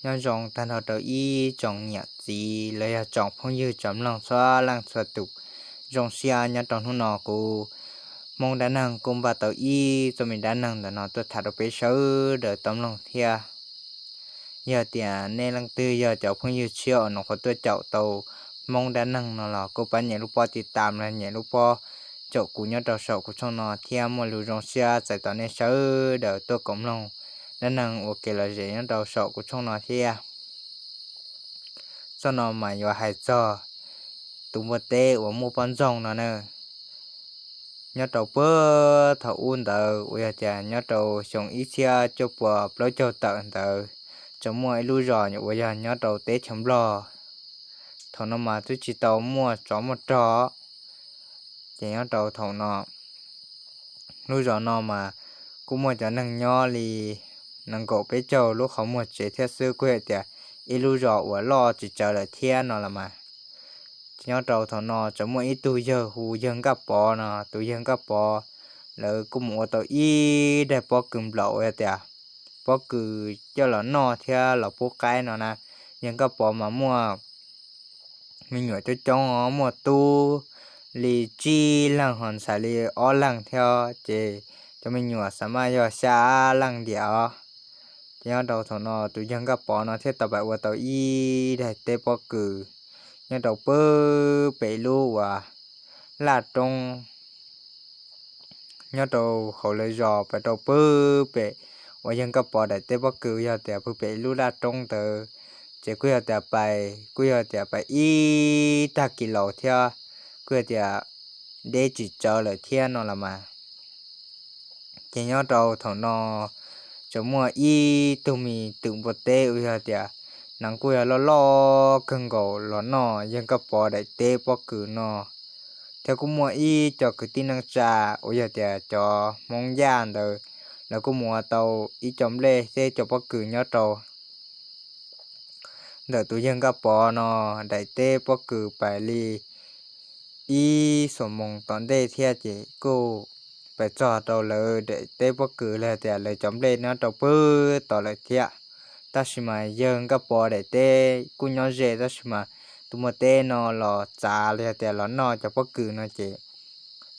Nyob zoo tag nrho rau ib tsoom niam txiv los yog tsoom phooj ywg tsoom mloog txhua leej txhua tus. Zoo siab nyob rau hnub no kuv Hmoob Dab Neeg kuj npaj tau ib txoj me dab neeg ntawm no tuaj tham rau peb sawv daws tau mloog thiab. Yog tias nej leej twg yog cov phooj ywg tshiab uas nyuam qhuav tuaj caum tau Hmoob Dab Neeg no los kuj pab nyem lub pob tiv tam los nyem lub pob caum kuv nyob rau saum kuv tshooj no thiab. Muaj lus zoo siab txais tos nej sawv daws tuaj koom mloog dab neeg ua kev lom zem nyob rau saum kuv tshooj no thiab. Txoj no mas yuav hais txog tus npua teb uas muaj poj ntxoog no na. Nyob rau puag thaum ub ntawd uas yog tias nyob rau xyoo ib txhiab cuaj puas plaub caug tawm ntawd, tseem muaj ib lub zos uas yog nyob rau teb chaws Nplog. Thaum no mas twb tsis tau muaj tsov muaj rog, ces nyob rau thaum no lub zos no mas kuj muaj cov neeg nyob li nees nkaum peb caug lub qhov muag tsev thiab xwb, kuj yog tias ib lub zos uas loj tsis tsawg lawm thiab no los mas. Ces nyob rau thaum no tseem muaj ib tug yawg hu yawg Nkaj Pov no, tus yawg Nkaj Pov lawv kuj mus ua tau ib daig pob kws nplaum uas yog tias pob kws coj los noj thiab los pub qaib no na. Yawg Nkaj Pov mas muaj me nyuam coob coob os, muaj tub li tsib leeg ho ntxhais li ob leeg thiab, ces cov me nyuam xav mas yog xya leej ntiag os. Ces nyob rau thaum no tus yawg Nkaj Pov no thiaj tau pais ua tau ib daig teb pob kws nyob rau pw pem lub uas laj roob nyob rau hauv lawv zos pais rau pw pem uas yawg Nkaj Pov daim teb pob kws yog tias pw pem lub laj roob ntawd, ces kuj yog tias pais kuj yog tias pais ib tag kis laus thiab, kuj yog tias deb tsis tsawg lawm thiab no los mas. Ces nyob rau thaum no tseem muaj ib tug me twm npua teb uas yog tias hneev kuj yog loj loj kawg nkaus los noj yawg Nkaj Pov daim teb pob kws no, thiab kuj muaj ib co kwv tij neej tsa uas yog tias cov Hmoob Yaj ntawd, lawv kuj mus ua tau ib co nplej thiab co pob kws nyob rau ntawm tus yawg Nkaj Pov no daim teb pob kws pais li ib xuab moos tom ntej thiab, ces kuj pais txog rau lawv daim teb pob kws los tias lawv cov nplej nyob rau pw tod lawm thiab. Tab sis mas yawg Nkaj Pov daim teb kuj nyob ze, tab sis mas tus npua teb no los txav los yog tias los noj cov pob kws no ces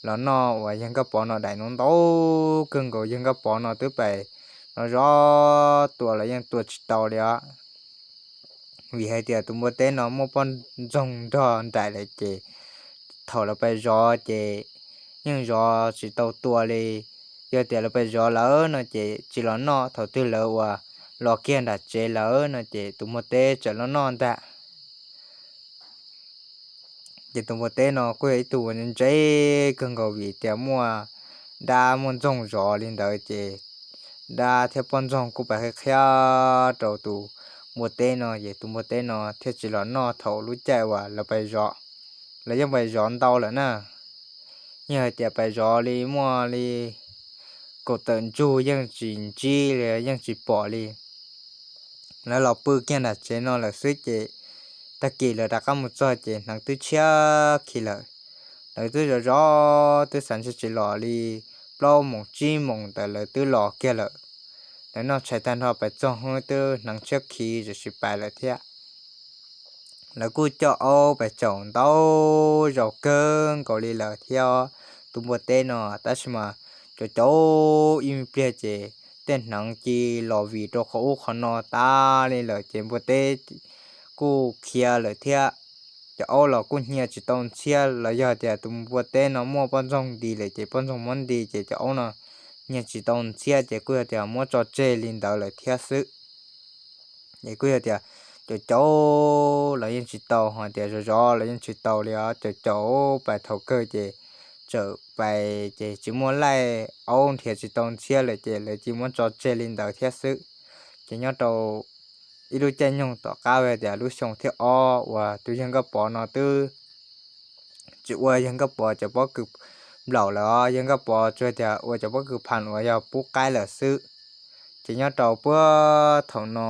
los noj uas yawg Nkaj Pov no daim no ntau kawg nkaus, yawg Nkaj Pov no twb pais no zov tua los yeej tua tsis tau li os. Vim hais tias tus npua teb no muaj poj ntxoog nrog nraim lawm ces thaum lawv pais zov ces yeej zov tsis tau tua li. Yog tias lawv pais zov lawm no ces tsis los noj, thaum twg lawv uas los kiag nram tsev lawm no ces tus npua teb txawm los noj ntag. Ces tus npua teb no kuj yog ib tug ntse kawg nkaus vim tias muaj dab muaj ntxoog zov li ntawd ces dab thiab poj ntxoog kuj pais qhia qhia rau tus npua teb no ces tus npua teb no thiaj tsis los noj thaum lub caij uas lawv pais zov. Lawv yeej pais zov ntau lawm na, yeej hais tias pais zov li muaj li kaum tawm ntsug yeej tsis ntsib li, yeej tsis pom li. Lawv los pw kiag nram tsev no lawm xwb ces tag kis lawv rov qab mus txog ces hneev twb tshiab khiv lawm. Lawv twb zov zov twb xav ntshe tsis los li plaub moos tsib moos ntawd lawv twb los kiag lawm. Lawv noj tshais tag nrho pais txog twb hneev tshiab khiv tam sim pais lawm thiab. Lawv kuj coj aub pais caum ntau zaus kawg nkaus li lawm thiab tus npua teb no, tab sis mas caum caum ib me pliag ces tej hneev cia li los vim rau qhov ub qhov no tas li lawm ces npua teb kuj khiav lawm thiab. Cov aub los kuj hnia tsis tau ntxhiab los yog tias tus npua teb no muaj poj ntxoog nti lawm ces poj ntxoog muab nti ces cov aub no hnia tsis tau ntxhiab ces kuj yog tias muab tso tseg li ntawd lawm thiab xwb. Es kuj yog tias caum caum los yeej tsis tau, ho tias zov zov los yeej tsis tau li os, caum caum pais thaum kawg ces txawm pais ces tsis muaj laij, aub nrhiav tsis tau ntxhiab lawm ces lawv cia muab tso tseg li ntawd thiab xwb. Ces nyob rau ib lub caij nyoog tom qab tias lub xyoo thib ob uas tus yawg Nkauj Pov no twb tsis ua yawg Nkauj Pov cov pob kws nplaum lawm os, yawg Nkauj Pov tsuas tias ua cov pob kws pham uas yog pub qaib lawm xwb. Ces nyob rau puag thaum no,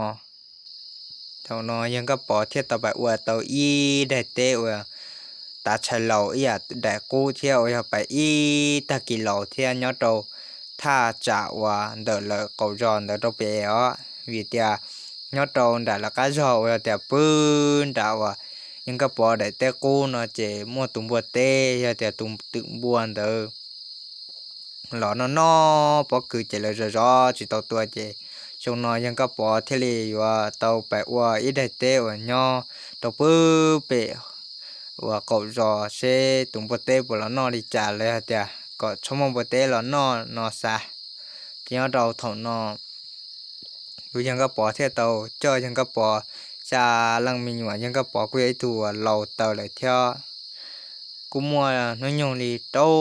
thaum no yawg Nkauj Pov thiaj tau pais ua tau ib daim teb uas tav tshais laus ib yam daim qub thiab uas yog pais ib tag kis laus thiab nyob rau thaj tsam uas ntawm lawv qaum zos ntawd rau pem os, vim tias nyob rau nram lawv qab zog uas yog tias pw nram uas yawg Nkaj Pov daim teb qub no ces muaj tus npua teb, yog tias tus twm npua ntawd los noj noj pob kws ces lawv zov zov tsis tau tua ces xyoo no yawg Nkaj Pov thiaj li yuav tau pais ua ib daim teb uas nyob rau pw pem uas qaum zos seb tus npua teb puas los noj li cas los yog tias kom txhob muaj npua teb los noj no xav. Ces nyob rau thaum no tus yawg Nkaj Pov thiaj tau coj yawg Nkaj Pov xya leej me nyuam. Yawg Nkaj Pov kuj yog ib tug uas laus taws lawm thiab, kuj muaj hnub nyoog li rau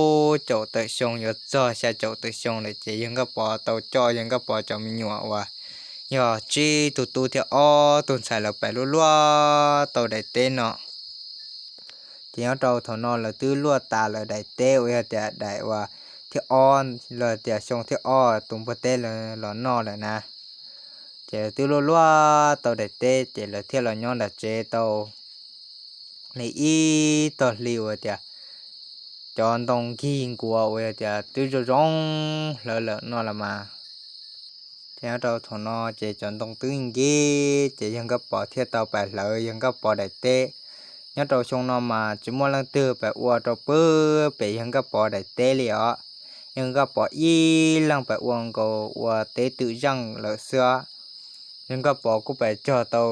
caum tawm xyoo yuav txog xya caum tawm xyoo lawm ces yawg Nkaj Pov tau coj yawg Nkaj Pov cov me nyuam uas yog tsib tug tub thiab ob tug ntxhais lawv pais luaj luaj tau daim teb no. Ces nyob rau thaum no lawv twb luaj tas lawv daim teb uas yog tias daim uas thib ob los tias xyoo thib ob tus npua teb los noj lawm na. Ces lawv twb luaj luaj tau daim teb ces lawv thiaj los nyob nram tsev tau li ib tog hli uas tias cov ntoo nkig nkuav uas yog tias twb zoo zoo hlawv lawm no los mas. Ces nyob rau thaum no ces cov ntoo twb nkig ces yawg Nkaj Pov thiaj tau pais hlawv yawg Nkaj Pov daim teb. Nyob rau xyoo no mas tsis muaj leej twg pais ua rau pw pem yawg Nkaj Pov daim teb li os. Yawg Nkaj Pov ib leeg pais ua nkaus ua teb twm zeej lawm xwb. Yawg Nkaj Pov kuj pais cog tau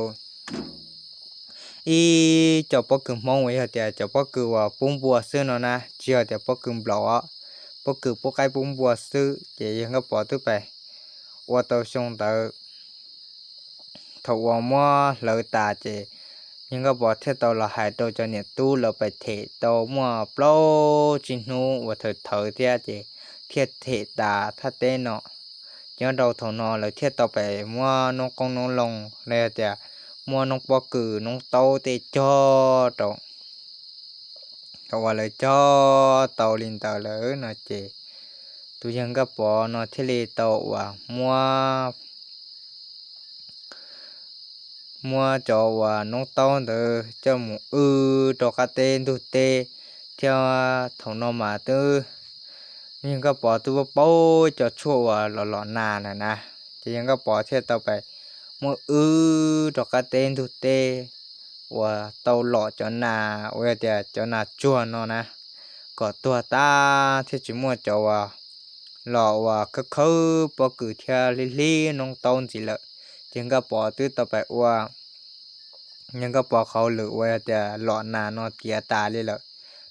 ib co pob kws Hmoob uas yog tias cov pob kws uas pub npua xwb no na, tsis yog tias pob kws nplaum os, pob kws pub qaib pub npua xwb ces yawg Nkaj Pov twb pais ua tau xyoo ntawd. Thaum uas muab hlawv tas ces yawg Nkaj Pov thiaj tau los hais rau cov niam tub lawv pais them tau muaj plaub tsib hnub uas thawv thawv thiab ces thiaj them tas thaj teb no. Ces nyob rau thaum no lawv thiaj tau pais muab noob qoob noob loo los yog tias muab noob pob kws noob taub tej cog rau. Thaum uas lawv cog tau li ntawd lawm no ces tus yawg Nkaj Pov no thiaj li tau uas muab muab cov uas noob taub ntawd coj mus wb rau qab teb ntug teb, thiab thaum no mas twb yawg Nkaj Pov twb paub cov tshuaj uas los los nas lawm na, ces yawg Nkaj Pov thiaj tau pais muab wb rau qab teb ntug teb uas tau los cov nas uas yog tias cov nas tsuag no na, kom tuag tag thiaj tsis muaj cov uas los uas khawb khawb pob kws thiab hlib hlib noob taub ntxiv lawm. Ces Nkaj Pov twb tau pais ua yawg Nkaj Pov qhov lwm uas yog tias los nas no tiav tas li lawm,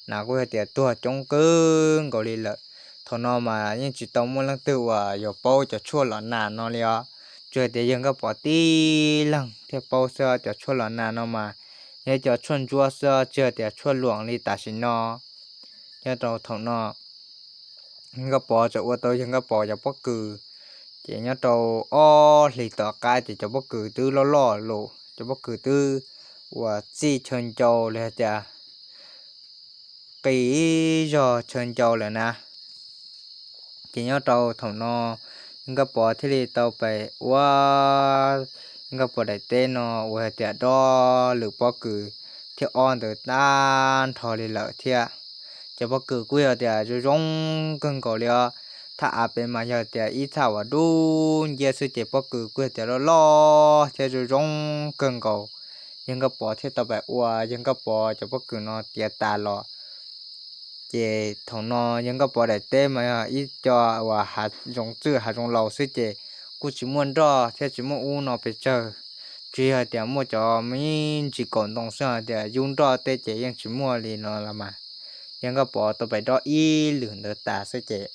nas kuj yog tias tuag coob kawg nkaus li lawm. Thaum no mas yeej tsis tau muaj leej twg uas yuav paub cov tshuaj los nas no li os, tsuas tias yawg Nkaj Pov tib leeg thiaj paub xwb. Cov tshuaj los nas no mas yog cov tshuaj ntsuab xwb, tsis yog tias tshuaj luam li tam sim no. Nyob rau thaum no Nkaj Pov txawm ua tau yawg Nkaj Pov cov pob kws, ces nyob rau ob hlis tom qab ces cov pob kws twb loj loj lawm, cov pob kws twb uas txij chaw ncau los yog tias qis zog chaw ncau lawm na. Ces nyob rau thaum no yawg Nkaj Pov thiaj li tau pais ua yawg Nkaj Pov daim teb no uas yog tias dob lwm pob kws thib ob ntawd tag nrho li lawm thiab. Cov pob kws kuj yog tias zoo zoo kawg nkaus li os. Thaj av pem mas yog tias ib thaj uas dub nciab xwb ces pob kws kuj yog tias loj loj thiab zoo zoo kawg nkaus. Yawg Nkaj Pov thiaj tau pais ua yawg Nkaj Pov cov pob kws no tiav tas los. Ces thaum no yawg Nkaj Pov daim teb mas yog ib co uas hav zoov txwj hav zoov laus xwb ces kuj tsis muaj nroj thiab tsis muaj ub no pes tsawg. Tsuas yog tias muaj cov me ntsis kaum ntoo xwb, hais tias yub nroj tej ces yeej tsis muaj li no los mas. Yawg Nkaj Pov tau pais dob ib lwm ntawd tas xwb ces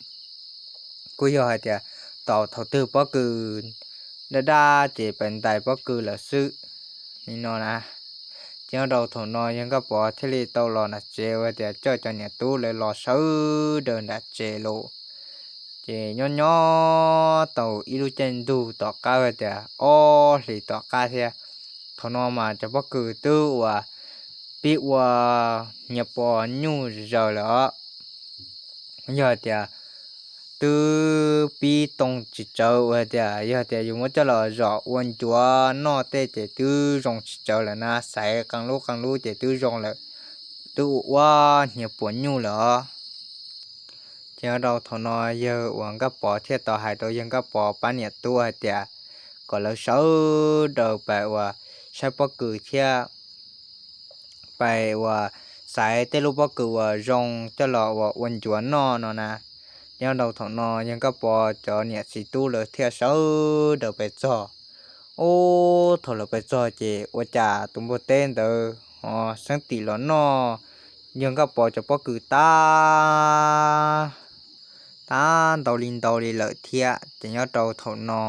kuj yog hais tias tos thaum twg pob kws daj daj ces pais ntais pob kws lawm xwb li no na. Ces nyob rau thaum no yawg Nkaj Pov thiaj li tau los nram tsev uas tias coj cov niam tub lawv los sawv daws nram tsev lawm. Ces nyob nyob tau ib lub caij ntuj tom qab uas tias ob hlis tom qab thiab, thaum no mas cov pob kws twb uas pib ua nyias pos nyuj zaws lawm os. Yog tias twb pib too tsis tsawv uas tias yog tias yus muab coj los zom ua ncuav noj tej ces twb zoo tsis tsawv lawm na, xaiv qee lub qee lub ces twb zoo lawm, twb ua ua nyias pos nyuj lawm os. Ces nyob rau thaum no yawg uas Nkaj Pov thiaj tau hais rau yawg Nkaj Pov pab niam tub hais tias, kom lawv sawv daws pais uas saib pob kws thiab pais uas xaiv tej lub pob kws uas zoo coj los uas ua ncuav noj no na. Nyob rau thaum no yawg Nkaj Pov cov niam txiv tub lawv thiaj sawv daws pais txog. Ub, thaum lawv pais txog ces ua cas tus npua teb ntawd ho xeeb tim los noj yawg Nkaj Pov cov pob kws tag tag ntau li ntau li lawm thiab. Ces nyob rau thaum no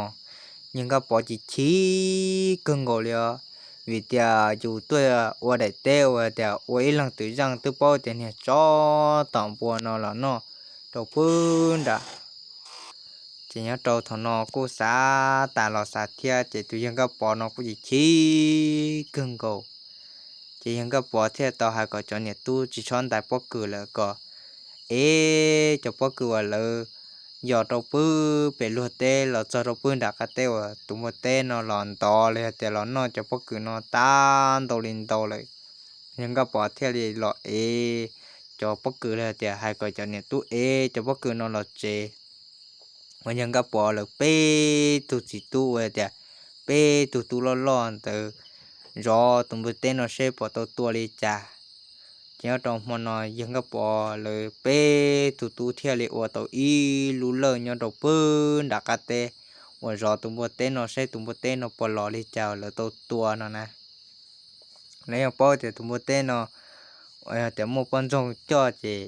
yawg Nkaj Pov chim chim kawg nkaus li os, vim tias yus tuaj ua daim teb uas tias ua ib leeg twm zeej twb paub tias niag tsov tom npua no los noj rau pw nram. Ces nyob rau thaum no kuj xav tas los xav thiab ces tus yawg Nkaj Pov no kuj chim chim kawg nkaus. Ces yawg Nkaj Pov thiaj tau hais kom cov niam tub tsis txhob ntais pob kws lawm kom ev cov pob kws uas lawv yos rau pw pem luag teb los txog rau pw nram qab teb uas tus npua teb no los ntov los yog tias los noj cov pob kws no tag ntau li ntau lawm. Yawg Nkaj Pov thiaj li los ev cov pob kws los yog tias hais kom cov niam tub ev cov pob kws no los tsev. Uas yawg Nkaj Pov lawv peb tug txiv tub uas tias peb tug tub loj loj ntawd zov tus npua teb no seb puas tau tua li cas. Ces nyob rau hmo no yawg Nkaj Pov lawv peb tug tub thiaj li ua tau ib lub lawj nyob rau pw nram qab teb uas zov tus npua teb no seb tus npua teb no puas los li cas lawv tau tua no na. Lawv yeej paub tias tus npua teb no uas yog tias muaj poj ntxoog coj ces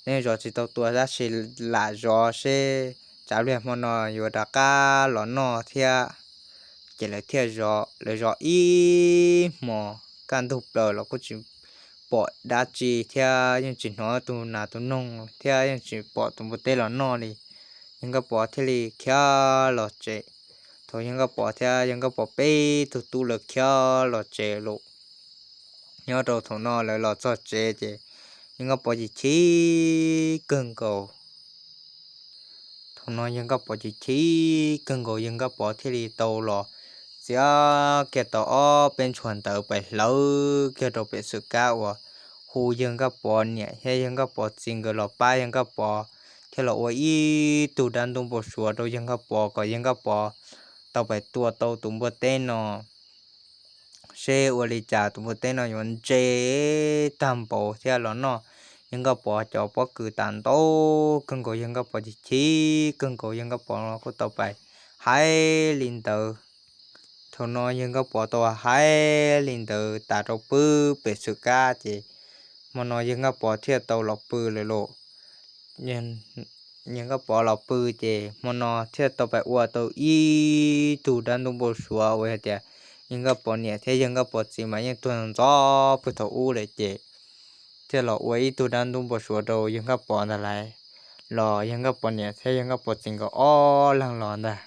lawv yeej zov tsis tau tua tab sis lam zov seb tsam pliag hmo no yuav rov qab los noj thiab. Ces lawv thiaj zov, lawv zov ib hmos kaj ntug plaws los kuj tsis pom dab tsi thiab yeej tsis hnov tus nas tus noog thiab yeej tsis pom tus npua teb los noj li. Yawg Nkaj Pov thiaj li khiav los tsev. Thaum yawg Nkaj Pov thiab yawg Nkaj Pov peb tug tub lawv khiav los tsev lawm, nyob rau thaum no lawv los txog tsev ces yawg Nkaj Pov chim chim kawg nkaus. Thaum no yawg Nkaj Pov chim chim kawg nkaus, yawg Nkaj Pov thiaj li tau los txiav kiag tau ob peb ntshua ntawd pais hlawv kiag rau pem xwm kab uas hu yawg Nkaj Pov niam thiab yawg Nkaj Pov txiv nkawd los pab yawg Nkaj Pov thiaj los ua ib tug dab ntub npau suav rau yawg Nkaj Pov kom yawg Nkaj Pov tau pais tua tau tus npua teb no seb ua li cas tus npua teb no yuav ntse tag npaum thiab los noj yawg Nkaj Pov cov pob kws tas ntau kawg nkaus. Yawg Nkaj Pov chim chim kawg nkaus, yawg Nkaj Pov kuj tau pais hais li ntawd. Thaum no yawg Nkaj Pov tau hais li ntawd tas rau pw pem xwm kab ces hmo no yawg Nkaj Pov thiaj tau los pw lawm lauj. Yawg Nkaj Pov los pw ces hmo no thiaj tau pais ua tau ib tug dab ntub npau suav uas yog tias yawg Nkaj Pov niam thiab yawg Nkaj Pov txiv mas yeej tuag ntxov pw thaum ub lawm ces thiaj los ua ib tug dab ntub npau suav rau yawg Nkaj Pov ntag lauj. Los yawg Nkaj Pov niam thiab yawg Nkaj Pov txiv nkawd ob leeg los ntag.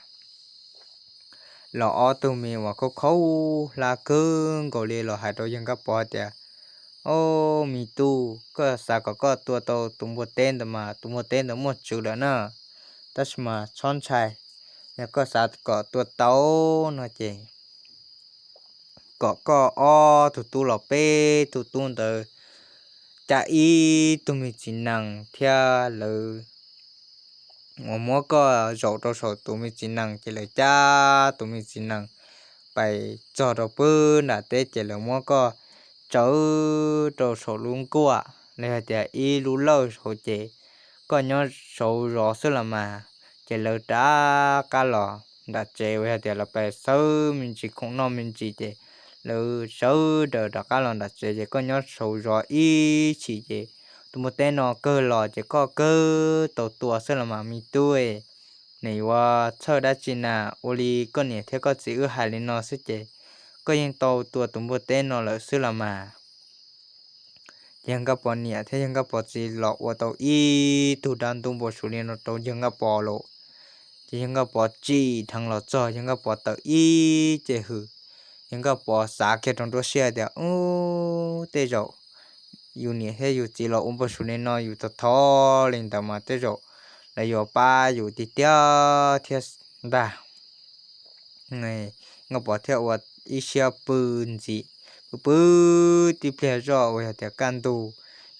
Los ob tug me uas khaub khaub hlab kawg nkaus li los hais rau yawg Nkaj Pov tias, Au, me tub, koj xav kom koj tua tau tus npua teb ntawd mas tus npua teb ntawd muaj tswv lawm na, tab sis mas txhob ntshai, yog koj xav kom tua tau no ces kom koj ob tug tub los peb tug tub ntawd cab ib tug me txiv nees thiab lawv uas muab koj zaum rau saum tus me txiv nees ces lawv cab tus me txiv nees pais txog rau pw nram teb ces lawv muab koj tsawv rau saum lub nkuaj los yog tias ib lub lawj saud ces koj nyob saud zov xwb los mas, ces lawv rov qab los nram tsev uas yog tias lawv pais xawb me ntsis khoom noj me ntsis ces lawv sawv daws rov qab los nram tsev ces koj nyob saud zov ib chim ces tus npua teb no kawg los ces koj kawg tau tua xwb los mas me tub. Nws yuav txhawj dab tsi na, ua li koj niam thiab koj txiv wb hais li no xwb ces koj yeej tau tua tus npua teb no lawm xwb los mas. Ces yawg Nkaj Pov niam thiab yawg Nkaj Pov txiv los ua tau ib tug dab ntub npau suav li no rau yawg Nkaj Pov lawm. Ces yawg Nkaj Pov tsim dheev los txog, yawg Nkaj Pov tawm ib ce hws. Yawg Nkaj Pov xav kiag rau nruab siab tias, Ub, tej zaum yus niam thiab yus txiv los ua npau suav li no yus thov thov li ntawd mas tej zaum lawv yuav pab yus tiag tiag thiab ntag. Nkaj Pov thiaj ua ib siab pw ntxiv, pw pw tib pliag zoj uas yog tias kaj ntug,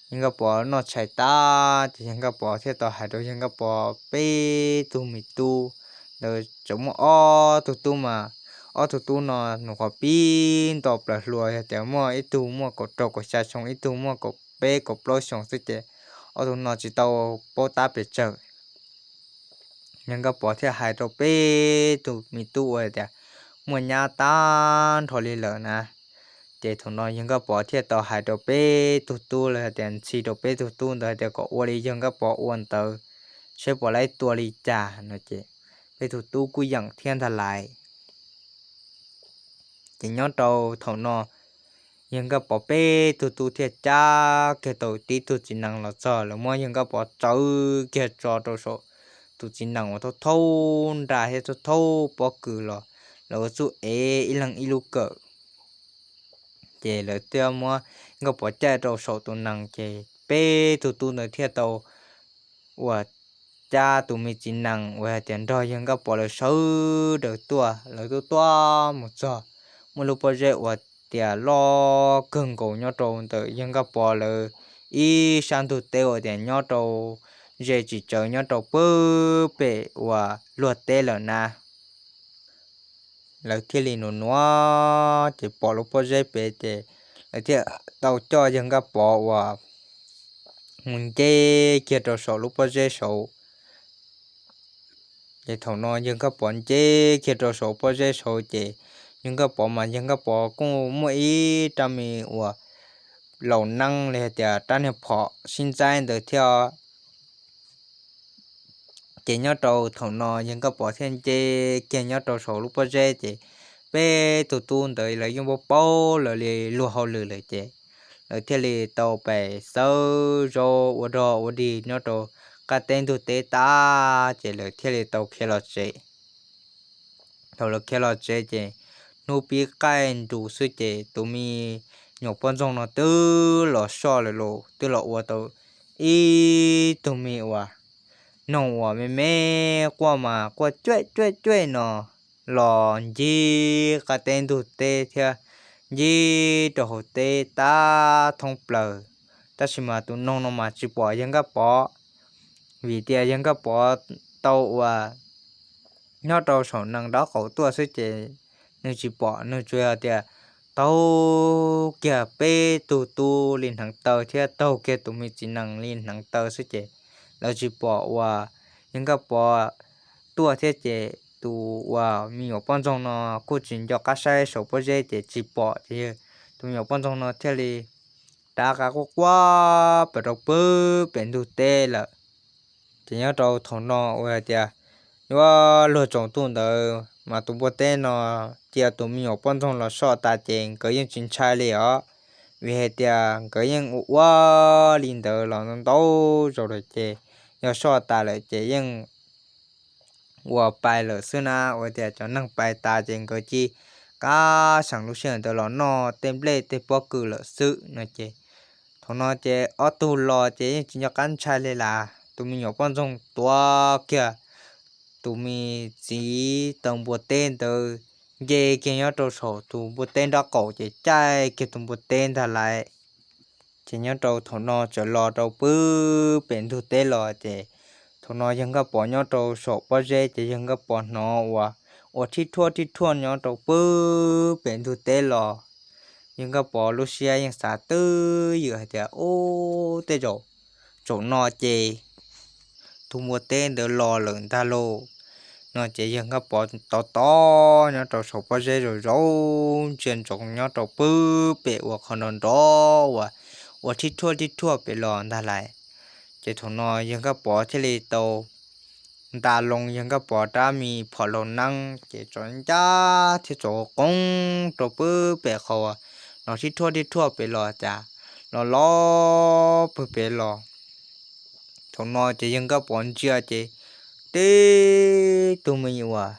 yawg Nkaj Pov noj tshais tas ces yawg Nkaj Pov thiaj tau hais rau yawg Nkaj Pov peb tug me tub ntawd tseem muaj ob tug tub mas, ob tug tub no nws qhov pib nto plaws hluas, yog tias muaj ib tug muaj kaum rau kaum xya xyoo, ib tug muaj kaum peb kaum plaub xyoo xwb ces ob tug no tsis tau paub tab pes tsawg. Yawg Nkaj Pov thiaj hais rau peb tug me tub uas tias muaj nyab tag nrho li lawm na. Ces thaum no Yawg Nkaj Pov thiaj tau hais rau peb tug tub los hais tias ntxhi rau peb tug tub ntawd hais tias kom ua li Yawg Nkaj Pov ua ntawd, saib puas laib tua li cas no ces peb tug tub kuj yeem thiab ntag lais. Ces nyob rau thaum no, Yawg Nkaj Pov peb tug tub thiaj cab kiag tau tib tug txiv nees los txog, lawv muab Yawg Nkaj Pov tsawv kiag tso rau saum tus txiv nees uas thaub thaub nra thiab thaub thaub pob kws los, lawv ua txuj ev ib leeg ib lub kawm. Ces lawv thiaj muab Nkaj Pov caij rau saum tus nees, ces peb tug tub ntawd thiaj tau uas cab tus me txiv nees uas hais tias nrog Yawg Nkaj Pov lawv sawv daws tuaj. Lawv tuaj tuaj mus txog muaj lub pob zeb uas tias loj kawg nkaus nyob rau ntawm Yawg Nkaj Pov lawv ib sab ntug teb uas tias nyob rau ze tsis tsawv nyob rau pw pem uas luag teb lawm na. Lawv thiaj li nua nuav ces pom lub pob zeb pem ces lawv thiaj tau coj Yawg Nkaj Pov uas mus nce kiag rau saum lub pob zeb saud. Ces thaum no Yawg Nkaj Pov nce kiag rau saum pob zeb saud ces Yawg Nkaj Pov mas Yawg Nkaj Pov kuj muaj ib rab me uas laus neeb li hais tias rab niag phom sib ntxaib ntawd thiab. Ces nyob rau thaum no Yawg Nkaj Pov thiaj nce kiag nyob rau saum lub pob zeb ces peb tug tub ntawd lawv yeej paub paub lawv li luag hauj lwm lawm ces lawv thiaj li tau pem xawb zaub ua dog ua dig nyob rau qab teb ntug teb tag ces lawv thiaj li tau khiav los tsev. Thaum lawv khiav los tsev ces hnub pib qaij nrus xwb ces tus me nyuam poj ntxoog no twb los soj lawm los twb los ua tau ib tug me uas noog uas me me quaj mas quaj cuaj cuaj cuaj no los ncig qab teb ntug teb thiab ncig rau hauv teb tag thoob plaws. Tab sis mas tus noog no mas tsis pom Yawg Nkaj Pov, vim tias Yawg Nkaj Pov tau uas nyob rau saum nees nraub qaum tuaj xwb ces nws tsis pom, nws tsuas yog tias taug kiag peb tug tub li hneev taw thiab taug kiag tus me txiv nees li hneev taw xwb ces lawv tsis pom uas Yawg Nkaj Pov tuaj thiab ces tus uas me nyuam poj ntxoog no kuj tsis nco qab saib saum pob zeb ces tsis pom ces tus me nyuam poj ntxoog no thiaj li rov qab quaj quaj pem rau pw pem ntug teb lawm. Ces nyob rau thaum no uas hais tias yuav luag tsaus ntuj ntawd mas tus npua teb no cia tus me nyuam poj ntxoog los soj tas ces nkawd yeej tsis ntshai li os, vim hais tias nkawd yeej ua ua li ntawd los ntau zaus lawm ces yog soj tas lawm ces yeej ua pais lawm xwb na, ua tias cov neeg pais tas ces nkawd cia li seem lub sij hawm ntawd los noj tej nplej tej pob kws lawm xwb no ces thaum no ces ob tug los ces yeej tsis nco qab ntshai li lawm. Tus me nyuam poj ntxoog tuav kiag tus me txiv taw npua teb ntawd nce kiag nyob rau saum tus npua teb nraub qaum ces caij kiag tus npua teb ntag lawm. Ces nyob rau thaum no txawm los rau pw pem ntug teb los ces thaum no Yawg Nkaj Pov nyob rau saum pob zeb ces Yawg Nkaj Pov hnov uas ua thib rhuaj thib rhuaj nyob rau pw pem ntug teb los. Yawg Nkaj Pov lub siab yeej xav twj ywm hais tias ub tej zaum tsaum no ces tus npua teb ntawd los lawm ntag lauj no ces Yawg Nkaj Pov tov tov nyob rau saum pob zeb zaum zaum ntsia ntsoov nyob rau pw pem uas qhov nrov nrov uas ua thib rhuaj thib rhuaj pem los ntag lawm. Ces thaum no Yawg Nkaj Pov thiaj li tau nta loo Yawg Nkaj Pov rab me phom laus neeb ces tso ncaj thiab tso qoob rau pw pem qhov uas nrov thib rhuaj thib rhuaj pem los cas los los pw pem los. Thaum no ces Yawg Nkaj Pov ntsia ces tib tug me nyuam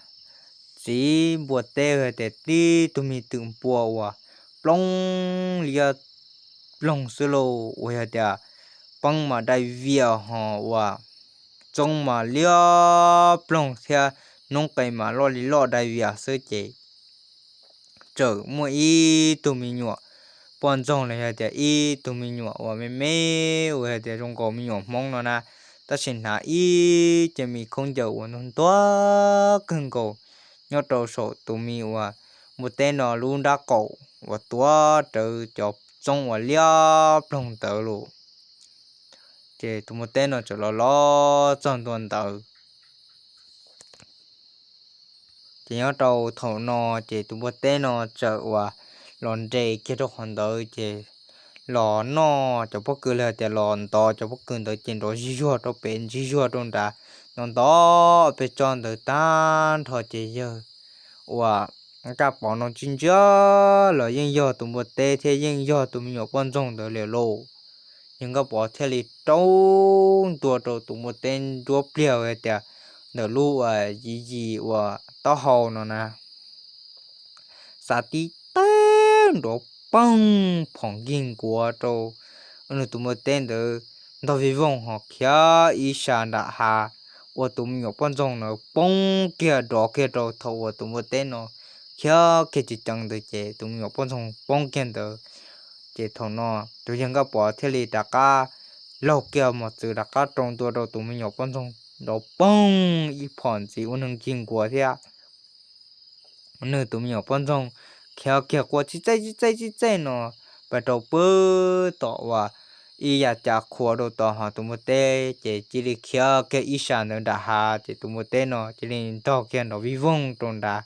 txiv npua teb hais tias tib tug me twm npua uas ploog liab ploog xwb lauj, uas yog tias poob mas dai vias ho uas txoob mas liab ploog thiab noob qes mas loj li loj dai vias xwb ces txawm muaj ib tug me nyuam poj ntxoog los yog tias ib tug me nyuam uas me me uas yog tias zoo nkaus me nyuam Hmoob no na, tab sis hnav ib ce me khaub ncaws uas ntuag ntuag kawg nkaus nyob rau saum tus me uas npua teb no lub nrab qaum uas tuav rawv cov txoob uas liab ploog ntawd los. Ces tus npua teb no txawm los los txog ntua ntawd. Ces nyob rau thaum no ces tus npua teb no txawm uas los nres kiag rau qhov ntawd ces los noj cov pob kws los tias los ntov cov pob kws ntawd ces nrov zig zuag rau pem zig zuag rau nrad, nrov ntov pes tsawg ntawd tag nrho ces yawg uas Nkaj Pov no tsis ntsia los yeej yog tus npua teb thiab yeej yog tus me nyuam poj ntxoog ntawd li lauj. Yawg Nkaj Pov thiaj li rau ntua rau tus npua teb nruab pliag hais tias ntawm lub uas yim yim uas taub hau no na, xav tib teg nrov poog phom nkig nkuav rau nws tus npua teb ntawd ntog vij voog ho khiav ib sab nram hav uas tus me nyuam poj ntxoog no poob kiag nrov kiag rau thaum uas tus npua teb no khiav kiag ceev ceev ntawd ces tus me nyuam poj ntxoog poob kiag ntawd. Ces thaum no tus yawg Nkaj Pov thiaj li rov qab laug kiag mos txwv rov qab rau ntua rau tus me nyuam poj ntxoog nrov poog ib phom ntxiv ua neeg nkig nkuav thiab. Nws tus me nyuam poj ntxoog khiav kiag quaj txij txej txij txej txij txej no pais rau pem tom uas ib yam cas qhuav rau tod ho tus npua teb ces cia li khiav kiag ib sab ntawd nram hav ces tus npua teb no cia li ntog kiag nrov vij voog rau nrad.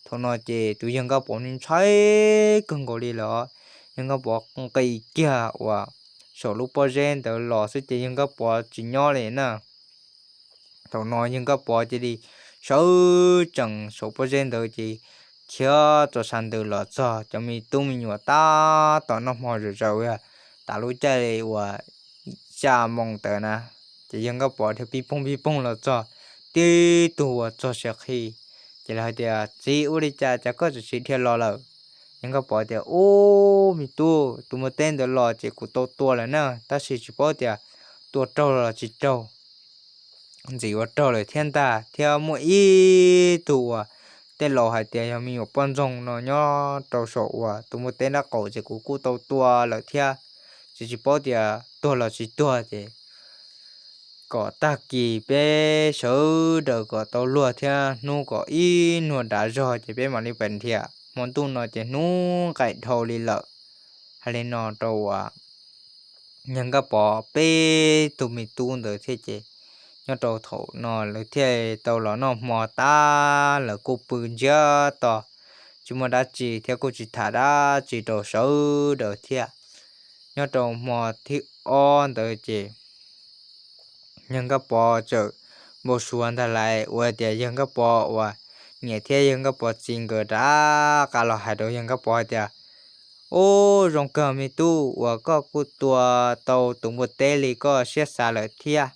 Thaum no ces tus yawg Nkaj Pov ntshai kawg nkaus li lawm, yawg Nkaj Pov nqis kiag uas saum lub pob zeb ntawd los xwb ces yawg Nkaj Pov tsis nyob li na. Thaum no yawg Nkaj Pov cia li sawv tsees saum pob zeb ntawd ces khiav txog sab ntawd los txog cov me tub me nyuam tab tom noj hmo zom zaws, tas lub caij uas xya moos ntawd na, ces yawg Nkaj Pov dhia pib poog pib poog los txog tib tug uas txog siav qhi. Ces lawv hais tias, Txiv, ua li cas cas koj tseem tsis dhia los lawm? Yawg Nkaj Pov tias, Ub, me tub, tus npua teb ntawd los ces kuv tau tua lawm na, tab sis tsis paub tias tua raug los tsis raug, ntxim ua raug lawm thiab ntag, thiab muaj ib tug uas tej laus hais tias yog me nyuam poj ntxoog no nyob rau saum uas tus npua teb nraub qaum ces kuv kuj tau tua lawm thiab, ces tsis paub tias tuag los tsis tuag. Ces kom tag kis peb sawv daws kom tau luag thiab hnub kom ib nyuag dav zog ces peb mam li pais nrhiav, hmo ntuj no ces hnub nqaim dhau li lawm. Hais li no rau uas yawg Nkaj Pov peb tug me tub ntawd thiab ces nyob rau thaum no lawv thiaj tau los noj hmo tas lawv kuj pw ntsiag to, tsis muaj dab tsi thiab kuj tsis tham dab tsi rau sawv daws thiab. Nyob rau hmo thib ob ntawd ces yawg Nkaj Pov txawm npau suav ntag lais uas tias yawg Nkaj Pov uas niam thiab yawg Nkaj Pov txiv nkawd rov qab los hais rau yawg Nkaj Pov hais tias, Ub, zoo kawg me tub, uas koj kuj tua tau tus npua teb li koj siab xav lawm thiab.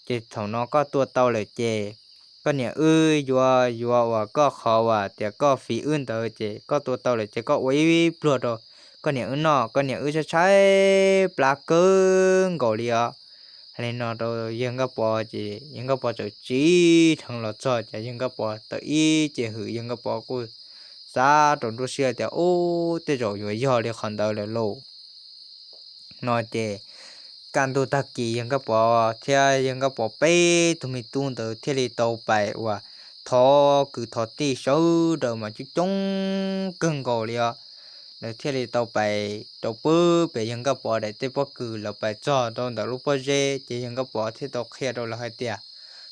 Ces thaum no koj tua tau lawm ces koj niam wb yuav yuav uas koj qhov uas tias koj fiv wb ntawd ces koj tua tau lawm ces koj ua ib pluag rau koj niam wb noj, koj niam wb tshaib tshaib plab kawg nkaus li os. Hais li no rau yawg Nkaj Pov ces yawg Nkaj Pov txawm tsim dheev los txog ces yawg Nkaj Pov tawm ib ce hwm, yawg Nkaj Pov kuj xav rau nruab siab tias, Ub, tej zaum yuav yog li qhov ntawd lawm lauj. No ces kaj ntug tag kis yawg Nkaj Pov thiab yawg Nkaj Pov peb tug me tub ntawd thiaj li tau pais uas thov kwv thov tij sawv daws mas coob coob kawg nkaus li os. Lawv thiaj li tau pais rau pem yawg Nkaj Pov daim teb pob kws, lawv pais txog rau ntawm lub pob zeb ces yawg Nkaj Pov thiaj tau qhia rau lawv hais tias,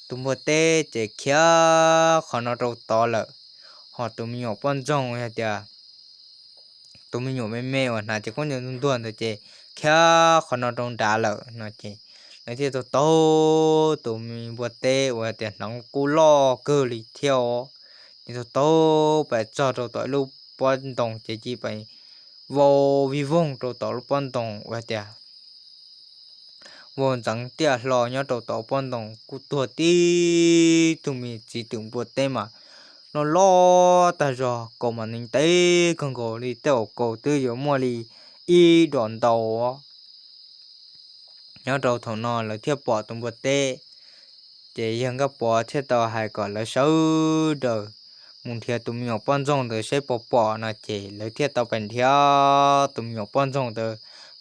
Tus npua teb ces khiav qhov no rau tod lawm, ho tus me nyuam poj ntxoog hais tias tus me nyuam me me uas hnav cov khaub ncaws ntuag ntuag ntawd ces khiav qhov no rau nrad lawm no ces lawv thiaj tau taug tus me npua teb uas tias hneev kub loj kawg li thiab os, ces tau taug pais txog rau tom ib lub pob ntoo ces cia li pais vau vij voog rau tom lub pob ntoo uas tias vau ntxeev tiaj hlo nyob rau tom pob ntoo kuj tuag tib tug me txiv twm npua teb mas loj loj tag zog, kaus mas ntev ntev kawg nkaus li tej uas kaus twb yuav muaj li ib dos ntau. Nyob rau thaum no lawv thiaj pom tus npua teb, ces yawg Nkaj Pov thiaj tau hais kom lawv sawv daws mus nrhiav tus me nyuam poj ntxoog ntawd seb puas pom no ces lawv thiaj tau pais nrhiav tus me nyuam poj ntxoog ntawd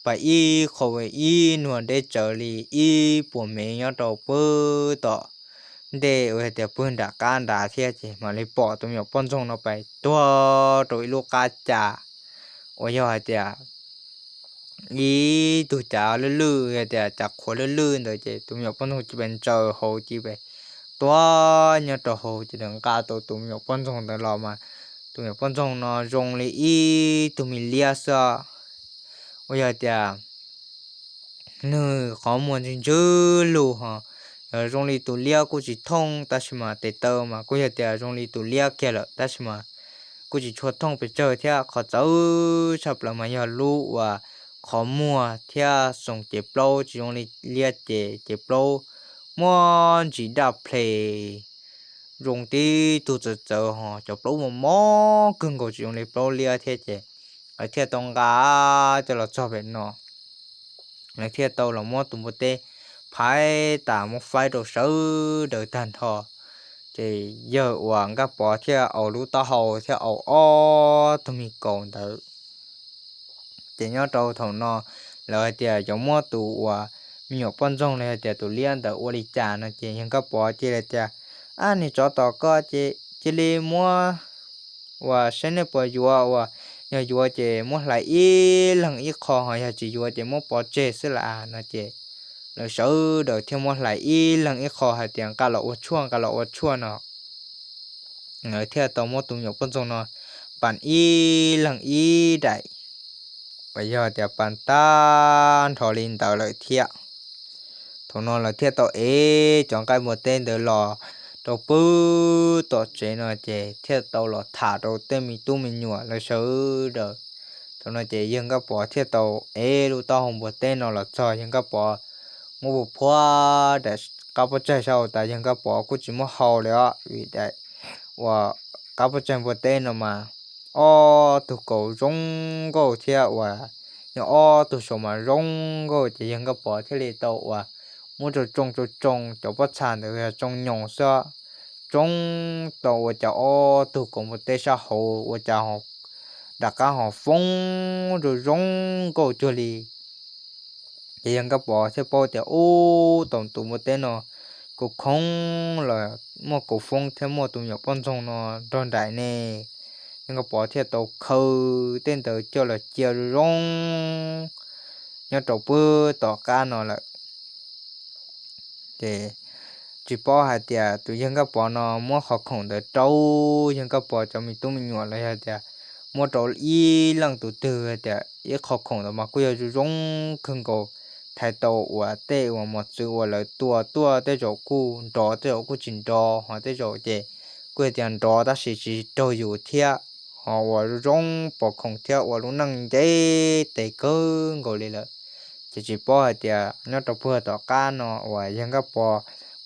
pais ib qho ib nuag deb tsawv li ib puas mev nyob rau pem tom ntej uas yog tias pem nram qab nrad thiab ces mam li pom tus me nyuam poj ntxoog no pais tuag rau ib lub qab cas uas yog hais tias ib tug cav lwj lwj, yog tias cav qhuav lwj lwj ntawd ces tus me nyuam poj ntxoog cia li ntsaws hauv cia li tuag nyob rau hauv ces nqa tau tus me nyuam poj ntxoog ntawd los mas tus me nyuam poj ntxoog no zoo li ib tug me liab xwb, uas yog tias nws qhov muag ntxwg ntxwg lug ho, yog zoo li tus liab kuj tsis thooj tab sis mas tes taw mas kuj yog tias zoo li tus liab kiag lawm tab sis mas kuj tsis tshua thooj pes tsawg thiab. Qhov txawv tshaj plaws mas yog lub uas qhov muag thiab xoom ces plaub tsis zoo li liab ces ces plaub muaj ntsis daj ple zoo tib tug txawv txawv ho cov plaub mos mos kawg nkaus tsis zoo li plaub liab thiab ces lawv thiaj tau nqa coj los txog pem no. Lawv thiaj tau los muab tus npua teb phais tas muab faib rau sawv daws tag nrho. Ces yawg uas Nkaj Pov thiaj ua lub taub hau thiab ua ob tug me kaus ntawd. Ces nyob rau thaum no lawv hais tias yuav muab tus uas me nyuam poj ntxoog los yog tias tus liab ntawd ua li cas no ces yawg Nkaj Pov cia li tias, Ab, niag tsov tom koj, cia li muab uas saib nej puas yuav, uas yog yuav ces muab hlais ib leeg ib qho ho yog tsis yuav ces muab pov tseg xwb las no ces lawv sawv daws thiaj muab hlais ib leeg ib qho hais tias nqa los ua tshuaj, nqa los ua tshuaj no. Lawv thiaj tau muab tus me nyuam poj ntxoog no pas ib leeg ib daim uas yog tias pas tag nrho li ntawd lawm thiab. Thaum no lawv thiaj tau ev cov nqaij npua teb ntawd los rau pem tom tsev no ces thiaj tau los tham rau tej me tub me nyuam lawv sawv daws. Thaum no ces yawg Nkaj Pov thiaj tau ev lub taub hau npua teb no los txog yawg Nkaj Pov muab pua phuav daim qab pob tsaig saum tas yawg Nkaj Pov kuj tsis muab hau li os vim daim uas qab pob tsaig npua teb no mas ob tug kaus zoo nkauj thiab uas yog ob tug saum mas zoo nkauj ces yawg Nkaj Pov thiaj li tau uas muab tsoo tsoo tsoo tsoo cov pob txha ntawd yog tsoo nyoos xwb, tsoo tau ua cas ob tug kaus npua teb sab hauv ua cas nram qab ho foob zoo zoo nkauj cuag li. Ces yawg Nkaj Pov thiaj paub tias ub, tau tus npua teb no kaus khoov los muaj kaus foob thiab muaj tus me nyuam poj ntxoog no nrog nraim ne. Yawg Nkaj Pov thiaj tau khaws tej ntawd coj los cia zoo zoo nyob rau pem tom qab no lawm. Ces tsis paub hais tias tus yawg Nkaj Pov no muab qhov khoom ntawd rau yawg Nkaj Pov cov me tub me nyuam los yog tias muab rau ib leej tus twg hais tias ib qho khoom ntawd mas kuj yog zoo zoo kawg nkaus, thaiv tau uas tej uas mos txwv uas lawv tua tuaj tej zaum kuj nrov tej zaum kuj tsis nrov ho tej zaum ces kuj yog tias nrov tab sis tsis raug yus thiab, ho uas zoo zoo pom khoom thiab ua lub neej nce tes kawg nkaus li lawm. Ces tsis paub hais tias nyob rau puag tom qab no uas yawg Nkaj Pov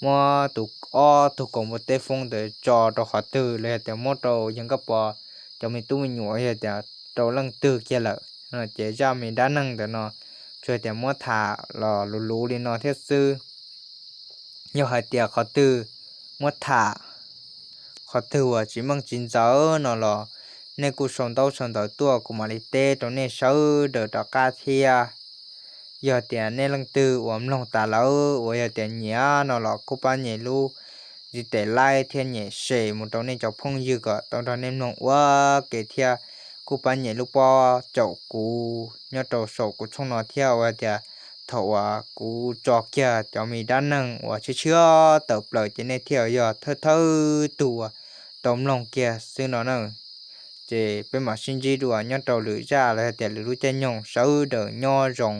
muab tus ob tug kaus npua teb foob ntawd tso rau qhov twg los yog tias muab rau yawg Nkaj Pov cov me tub me nyuam yog tias rau leej twg kiag lawm no ces zaj me dab neeg ntawm no tsuas tias muab tham los luv luv li no thiab xwb. Yog hais tias qhov twg muab tham, qhov twg uas tsis meej tsis ntxaws no los nej kuj sau ntaub sau ntawv tuaj kuv mam li teb rau nej sawv daws rov qab thiab. Yog tias nej leej twg uas mloog tas lawm uas yog tias nyiam no los kuj pab nyem lub ntiv tes like thiab nyem share mus rau nej cov phooj ywg kom tau nrog nej mloog ua ke thiab. Kuj pab nyem lub pob caum kuv nyob rau saum kuv tshooj no thiab uas tias thaum uas kuv tso kiag cov me dab neeg uas tshiab tshiab tawm plaws ces nej thiaj yog thawj thawj tug uas tau mloog kiag xwb no na. Ces peb mam sib ntsib dua nyob rau lwm zaj los yog tias lwm lub caij nyoog, sawv daws nyob zoo.